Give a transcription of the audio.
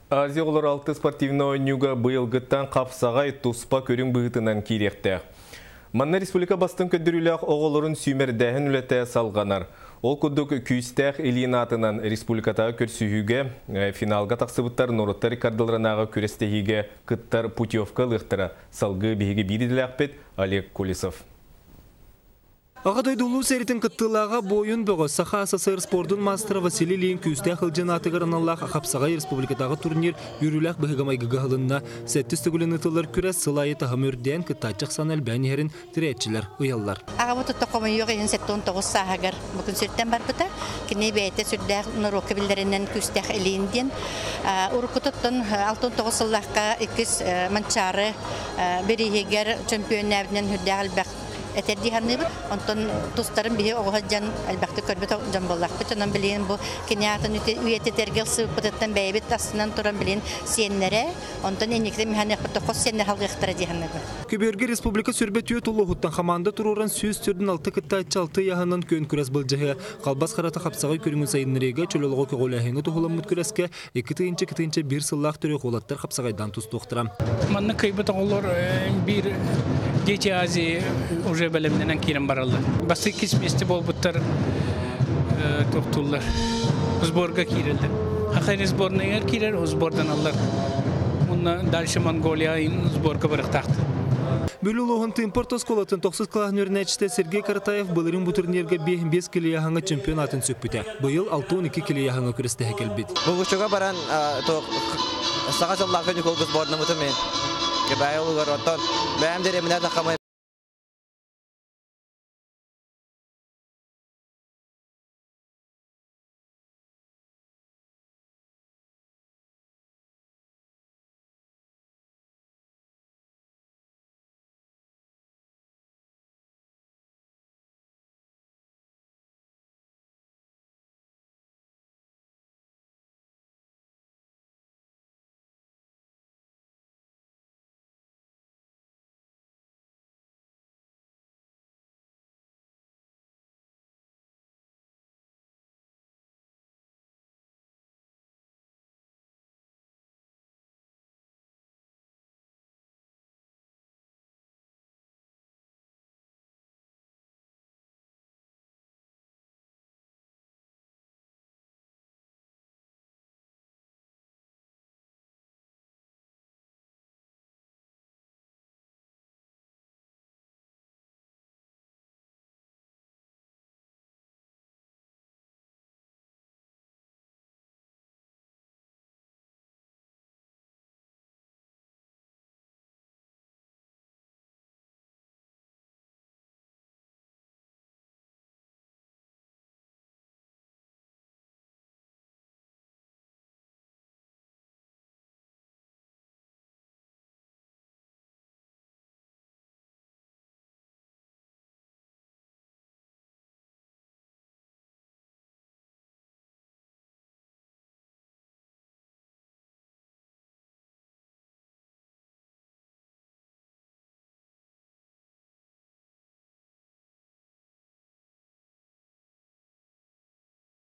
Азия оҕолоро алты спортивнай оонньууга быйылгыттан хапсаҕай туспа көрүҥ быһыытынан киириэхтээх. Манна республика бастыҥ көрдөрүүлээх оҕолорун сүүмэрдээһин үлэтэ салҕанар. Ол курдук күүстээх илиин аатынан республикатааҕы көрсүһүүгэ финалга тахсыбыттар норуоттар иккардыларынааҕы күрэстэһиигэ кыттар путевка ылыахтара. Салгыы биһиги биир идэлээхпит Олег Колесов. Аҕа дойду Улуу сэриитин кыттыылааҕа буойун бөҕө Саха СССР спордун маастара Василий Ильин күүстээх Ылдьан аатыгар аналлаах Хапсаҕай республикатааҕы турнир үөрүүлээх быһыыга-майгыга ыһылынна. Сэттис төгүлүн ыытыллар күрэс сыл аайы таһымы үрдээн, кыттааччы ахсаана элбээн иһэрин тирээччилэр ыйаллар. Аҕабыт отто хомойуох иһин 79 сааһыгар бу күн сиртэн барбыта. Кини бэйэтэ сүрдээх норуокка биллэринэн күүстээх Ильин диэн. Уруккутуттан 69 сыллаахха иккис Манчаары бирииһигэр чөмпүйүөннээбитинэн сүрдээх элбэх этэр дии саныыбыт. Онтон тустарын биһи оҕо сылдьан элбэхтик көрбүт дьон буоллахпыт. Онон билигин бу кини аатын үйэтитэргэ ылсыбыппытыттан бэйэбит астынан туран билигин сиэннэрэ, онтон инникитин миһаныахпыт хос сиэннэр халгыахтара дии саныыбын. Көбүөргэ республика сүрбэ түөрт улууһуттан хамаанда туруоран 146 кыттааччы алты ыйааһынан күөн күрэс былдьаһыа. Халбас харата хапсаҕай көрүҥүн сайыннарыыга чөл олоҕу көҕүлээһиҥҥэ туһуламмыт күрэскэ 2 тыһыынча 2 тыһыынча 1 сыллаах төрүөх уолаттар хапсаҕайдаан тустуохтара. Манна кыайбыт оҕолор биир Дети Азии уже бэлэмнэнэн киирэн бараллар. Бастакы иккис миэстэ буолбуттар тохтууллар. Сборга киирэллэр. Хахайны сборныйгар киирэр, сбордан аллар. Мунна дальше Монголия сборга барыктаахтар. Бүлүү улууһун Тыымпы орто оскуолатын тохсус кылааһын үөрэнээччитэ Сергей Каратаев былырыын бу турнирга 5 кило ыйааһыҥҥа чемпионатын сүкпүтэ. Быйыл 62 кило ыйааһыҥҥа күрэстэһэ кэлбит. Булгуччуга баран саҥа сыллаахха Ньукулгус сборнаммытым мен. Кэбээйи улууһугар оттон бэйэм дэриэбинэ тахамай.